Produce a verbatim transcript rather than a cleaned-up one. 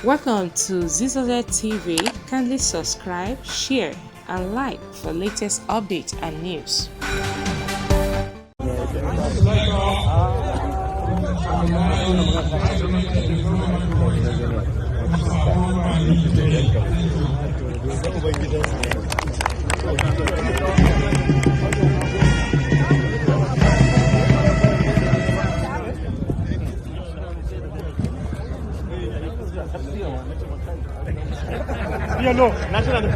Welcome to Z Z Z T V. Kindly subscribe, share, and like for latest updates and news. Yellow, national.